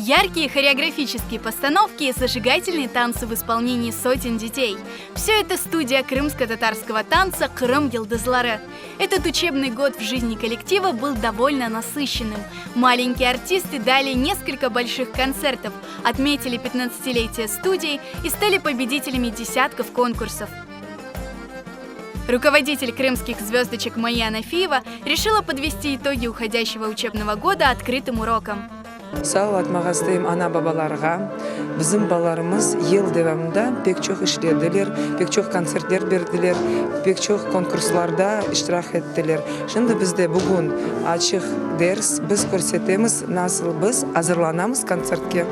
Яркие хореографические постановки и зажигательные танцы в исполнении сотен детей. Все это студия крымско-татарского танца «Крым Йылдызлары». Этот учебный год в жизни коллектива был довольно насыщенным. Маленькие артисты дали несколько больших концертов, отметили 15-летие студии и стали победителями десятков конкурсов. Руководитель крымских звездочек Майя Анафиева решила подвести итоги уходящего учебного года открытым уроком. Sağ aytmağa isteyim ana-babalarğa, bizim balalarımız yıl devamında pek çoq işlediler, pek çoq kontsertler berdiler, pek çoq konkurslarda iştirak ettiler. Şimdi bizde bugün açıq ders, biz körsetemiz, nasıl biz azırlanamız kontsertke.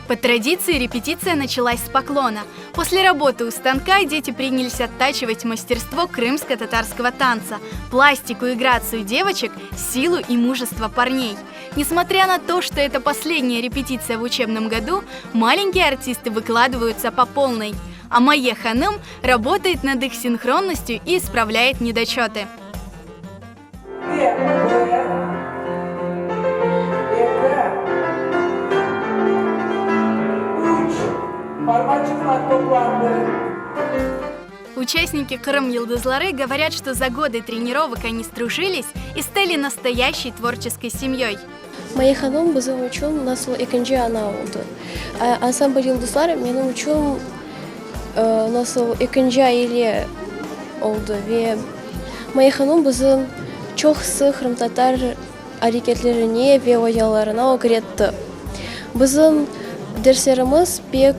По традиции репетиция началась с поклона. После работы у станка дети принялись оттачивать мастерство крымско-татарского танца, пластику и грацию девочек, силу и мужество парней. Несмотря на то, что это последняя репетиция в учебном году, маленькие артисты выкладываются по полной. А Майя Ханым работает над их синхронностью и исправляет недочеты. Bir, eki, üç, parmaçıqlar toplandı. Участники Крым Йылдызлары говорят, что за годы тренировок они сдружились и стали настоящей творческой семьей. Mayye hanım bizim içün nasıl ekinci ana oldı. Ansambl Yıldızlar menim içün nasıl ekinci aile oldı. Ve Mayye hanım bizim çoqusı qırımtatar areketlerine ve oyalarına ögretti. Bizim derslerimiz pek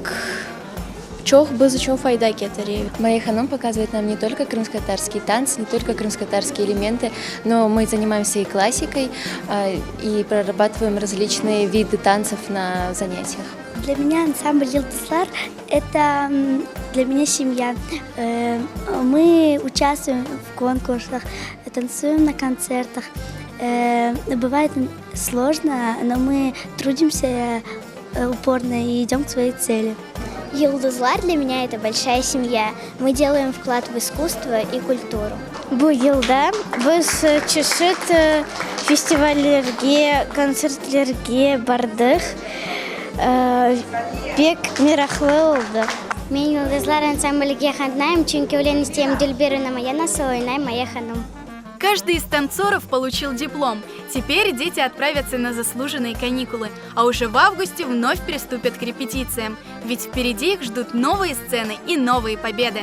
çoq biz içün fayda ketire. Mayye hanım показывает нам не только крымско-татарский танцы, не только крымско-татарские элементы, но мы занимаемся и классикой, и прорабатываем различные виды танцев на занятиях. Для меня ансамбль «Йылдызлар» – это для меня семья. Мы участвуем в конкурсах, танцуем на концертах. Бывает сложно, но мы трудимся упорно и идем к своей цели. Yıldızlar для меня это большая семья. Мы делаем вклад в искусство и культуру. Bu yılda biz çeşit festivallerge, kontsertlerge bardıq, pek meraqlı oldı. Men Yıldızlar ansamblige qatnayım, çünki öyle isteyim, dülber oynamaya, nasıl oynay Mayye hanım. Каждый из танцоров получил диплом. Теперь дети отправятся на заслуженные каникулы, а уже в августе вновь приступят к репетициям. Ведь впереди их ждут новые сцены и новые победы.